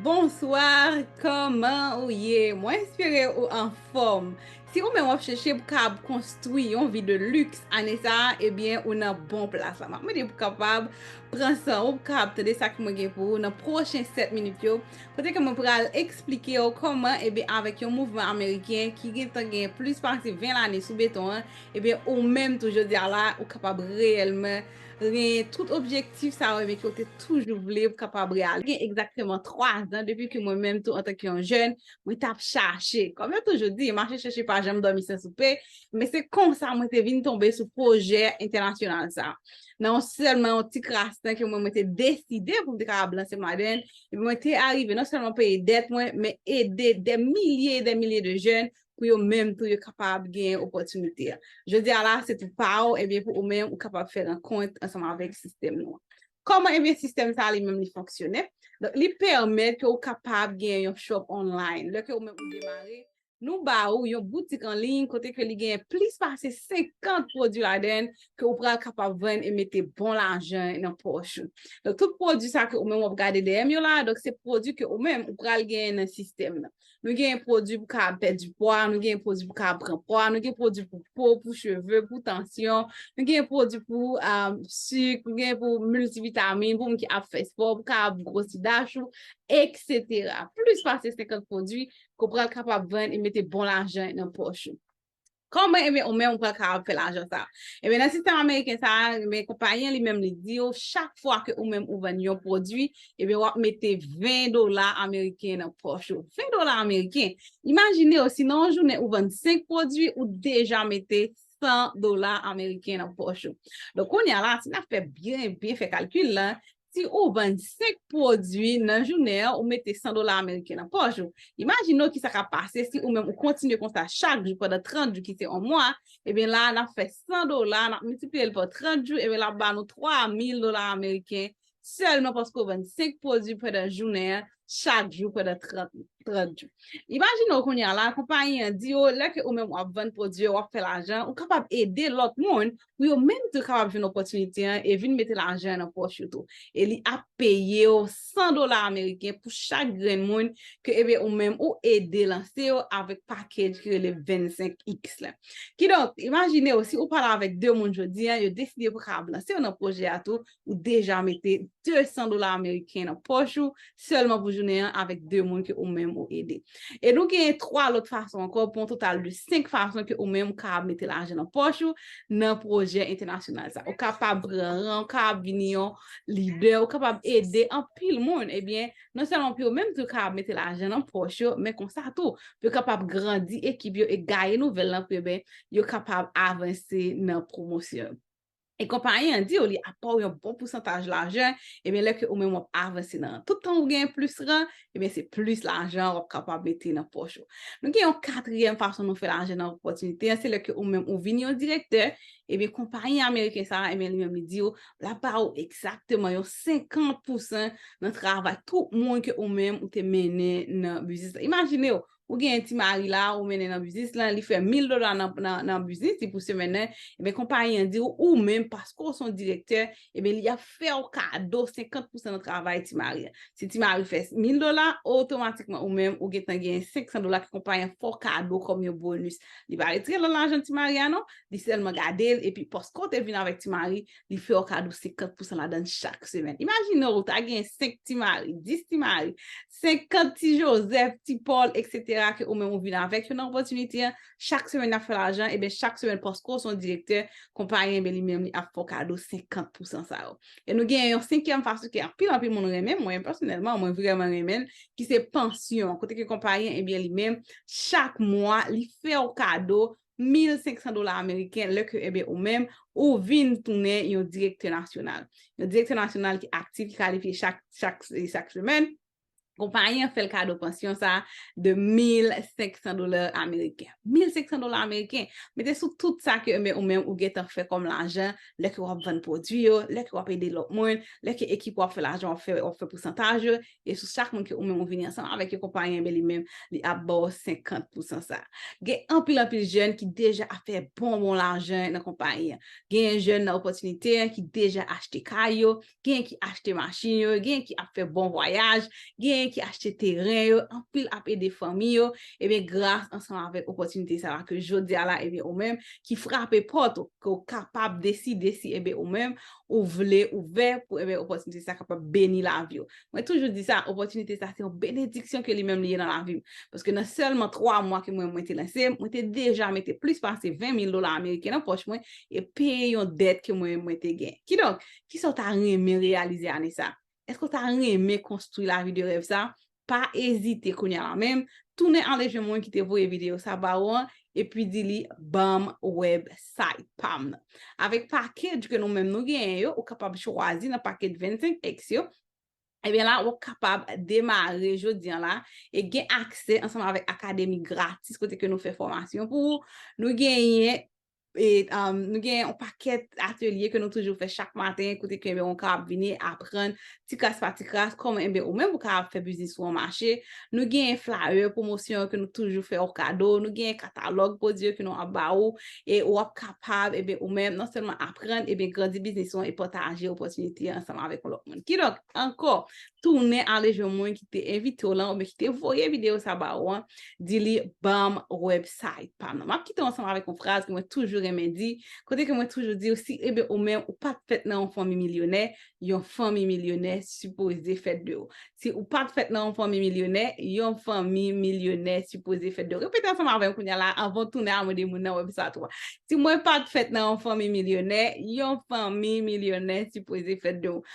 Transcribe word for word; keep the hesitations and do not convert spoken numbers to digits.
Bonswa, kòman ou ye? Mwen espere ou anfòm. Si ou menm w ap chèche pou kapab konstwi yon vi de luxe ane sa a, ebyen ou nan bon plas la. M ap mande pou kapab pran san ou, pou kapab tande sa ke mwen gen pou ou nan pwochen sèt minit yo, kote ke mwen pral eksplike w kòman, ebyen, avèk yon mouvman ameriken ki gentan gen plis pase ven lane sou beton an, ebyen, ou menm tou jodi a la, ou kapab reyèlman gen tout objektif sa yo, ebyen, ke w te toujou vle pou kapab reyalize. Gen egzakteman twa zan depi ke mwen menm tou, antanke yon jèn, mwen t ap chache. Kòm yo toujou di, mache chèche pa janm dòmi san soupe, men se konsa mwen te vin tonbe sou pwojè entènasyonal sa. Nan yon sèlman yon ti kras tan ke mwen, mwen te deside pou m te kapab lanse m ladan l, epi mwen te arive non sèlman peye dèt mwen, men ede dè milye e dè milye de jèn pou yo menm tou yo kapab gen opòtinite a. Jodi a la, se tou pa w, ebyen pou ou menm, ou kapab fè rankont ansanm avèk sistèm nou an. Kòman, ebyen, sistèm sa a li menm li fonksyone? Donk, li pèmèt ke ou kapab gen yon shop online. Lè ke ou menm ou demare, nou ba ou yon boutik an liy kote ke li gen plis pase senkant pwodui ladan l ke ou pral kapab vann e mete bon lajan nan pòch ou. Donk, tout pwodui sa ke ou menm w ap gade dèyè m yo la, donk se pwodui ke ou menm ou pral genyen nan sistèm nan. Nou gen pwodui pou kapab pèdi pwa, nou gen pwodui pou kapab pran pwa, nou gen pwodui pou po, pou cheve, pou tansyon, nou gen pwodui pou um, sik, nou gen pou miltivitamin, pou moun ki ap fè spò, pou kapab gwosi dach ou, et cetera. Plis pase senkant pwodui ke w pral kapab vann e mete bon lajan nan pòch ou. Kòman, ebyen, ou menm ou pral kapab fè lajan sa a? Ebyen, nan sistèm ameriken sa a, ebyen, konpayi an li menm li di w, chak fwa ke ou menm ou vann yon pwodui, ebyen, w ap mete ven dola ameriken nan pòch ou. Ven dola ameriken. Imajine w, si nan yon jounen ou vann senk pwodui, ou deja mete san dola ameriken nan pòch ou. Donk, kounye a la, si n ap fè byen, byen fè kalkil la, si ou vann senk pwodui nan jounen an, ou mete san dola ameriken nan pòch ou. Imajine w ki sa k ap pase si ou menm ou kontinye konsa chak jou pandan trant jou ki se yon mwa, ebyen la, n ap fè san dola, n ap miltipliye l pa trant jou, ebyen l ap ba nou twa mil dola ameriken sèlman paske w vann senk pwodui pandan jounen an, chak jou pandan trant, trant jou. Imajine w kounye a la, konpayi an di w, lè ke ou menm w ap vann pwodui yo, w ap fè lajan, ou kapab ede lòt moun pou yo menm tou kapab jwenn opòtinite an e vin mete lajan nan pòch yo tou. E li ap peye w san dola ameriken pou chak grenn moun ke, ebyen, ou menm ou ede lanse yo avèk package ki rele vennsenk X la. Kidonk, imajine w, si ou pale avèk de moun jodi an, yo deside pou kapab lanse yo nan pwojè a tou, ou deja mete de san dola ameriken nan pòch ou, sèlman pou jounen an avèk de moun ke ou menm ou ede. E nou genyen twa lòt fason ankò, pou yon total de senk fason ke ou menm ou kapab mete lajan nan pòch ou nan pwojè entènasyonal sa. Ou kapab pran ran, ou kapab vin yon lidè, ou kapab ede anpil moun. Ebyen, non sèlman pou yo menm tou kapab mete lajan nan pòch yo, men konsa tou, pou yo kapab grandi ekip yo e gaye nouvèl lan pou yo, ben, yo kapab avanse nan pwomosyon. E konpayi an di w li ap ba w yon bon pousantaj lajan, ebyen lè ke ou menm w ap avanse nan ran. Tout tan ou gen plis ran, ebyen se plis lajan w ap kapab mete nan pòch ou. Nou gen yon katriyèm fason nou fè lajan nan opòtinite an, se lè ke ou menm ou vin yon direktè, ebyen konpayi ameriken sa a, ebyen li menm li di w, l ap ba w egzakteman yon senkant pousan nan travay tout moun ke ou menm ou te mennen nan biznis la. Imajine w, ou gen ti mari la, ou mennen nan biznis lan, li fè mil dola nan, nan, nan biznis li pou semèn nan, ebyen konpayi an di w, ou menm, paske w se yon direktè, ebyen li ap fè w kado senkant pousan nan travay ti mari an. Si ti mari fè mil dola, otomatikman ou menm, ou gentan gen senk san dola ke konpayi an fè w kado kòm yon bonis. Li pa retire l nan lajan ti mari a non, li sèlman gade l, epi paske w te vin avèk ti mari, li fè w kado senkant pousan ladan l chak semèn. Imajine w ta gen senk ti mari, dis ti mari, senkant ti Jozèf, ti Pòl, et cetera, ke ou menm ou vin avèk yo nan opòtinite an, chak semèn y ap fè lajan, ebyen chak semèn paske w se yon direktè, konpayi an, ebyen li menm li ap fè w kado senkant pousan sa yo. E nou gen yon senkyèm fason ke anpil, anpil moun renmen, mwen pèsonèlman, mwen vrèman renmen l, ki se pansyon. Kote ke konpayi an, ebyen li menm, chak mwa, li fè w kado mil senk san dola ameriken, lè ke, ebyen, ou menm, ou vin tounen yon direktè nasyonal. Yon direktè nasyonal ki aktif, ki kalifye chak, chak, chak semèn. Konpayi an fè l kado pansyon sa de mil senk san dola ameriken. Mil senk san dola ameriken. Mete sou tout sa ke, ebyen, ou menm, ou gentan fè kòm lajan, lè ke w ap vann pwodui yo, lè ke w ap ede lòt moun, lè ke ekip w ap fè lajan, w ap fè, w ap fè pousantaj yo, e sou chak moun ke ou menm ou vini ansanm avèk yo konpayi an, ebyen li menm, li ap ba w senkant pousan sa. Gen anpil, anpil jèn ki deja ap fè bon, bon lajan nan konpayi an. Gen jèn nan opòtinite an ki deja achte kay yo, gen ki achte machin yo, gen ki ap fè bon vwayaj, gen ki achte teren yo, anpil ap ede fanmi yo, ebyen, gras ansanm avèk opòtinite sa la ke jodi a la, ebyen, ou menm ki frape pòt ou, ke w kapab deside si, ebyen, ou menm, ou vle ouvè pou, ebyen, opòtinite sa kapab beni lavi w. Mwen toujou di sa, opòtinite sa se yon benediksyon ke li menm li ye nan lavi m. Paske nan sèlman twa mwa ke mwen, mwen te lanse, mwen te deja mete plis pase ven mil dola ameriken nan pòch mwen e peye yon dèt ke mwen, mwen te gen. Kidonk, kisa w ta renmen reyalize ane sa? Èske w ta renmen konstwi lavi de rèv sa? Pa ezite kounye a la menm, tounen ale jwenn moun ki te voye videyo sa ba ou an, epi di li, ban m website pa m nan. Avèk package ke nou menm nou genyen yo, ou kapab chwazi nan package vennsenk X yo, ebyen la, w ap kapab demare jodi an la e gen aksè ansanm avèk akademi gratis kote ke nou fè fòmasyon pou ou. Nou genyen e, um, nou gen yon pakèt atelye ke nou toujou fè chak maten, kote ke, ebyen, ou kapab vini aprann ti kras pa ti kras kòman, ebyen, ou menm ou kapab fè biznis ou an mache. Nou gen flyer pwomosyon ke nou toujou fè ou kado, nou gen katalòg pwodui ke nou ap ba ou, e ou ap kapab, ebyen, ou menm, non sèlman aprann, ebyen, grandi biznis ou an e pataje opòtinite ansanm avèk yon lòt moun. Kidonk, ankò, tounen ale jwenn moun ki te envite w lan oubyen ki te voye videyo sa ba ou an, di li, ban m website pa m nan. M ap kite w ansanm avèk yon fraz ke mwen toujou renmen di, kote ke mwen toujou di w, si, ebyen, ou menm, ou pa t fèt nan yon fanmi milyonè, yon fanmi milyonè sipoze fèt de ou. Si ou pa t fèt nan yon fanmi milyonè, yon fanmi milyonè sipoze fèt de ou. Repete ansanm avè m kounye a la, anvan w tounen al mande moun nan website ou a. Si mwen pa t fèt nan yon fanmi milyonè, yon fanmi milyonè sipoze fèt de ou.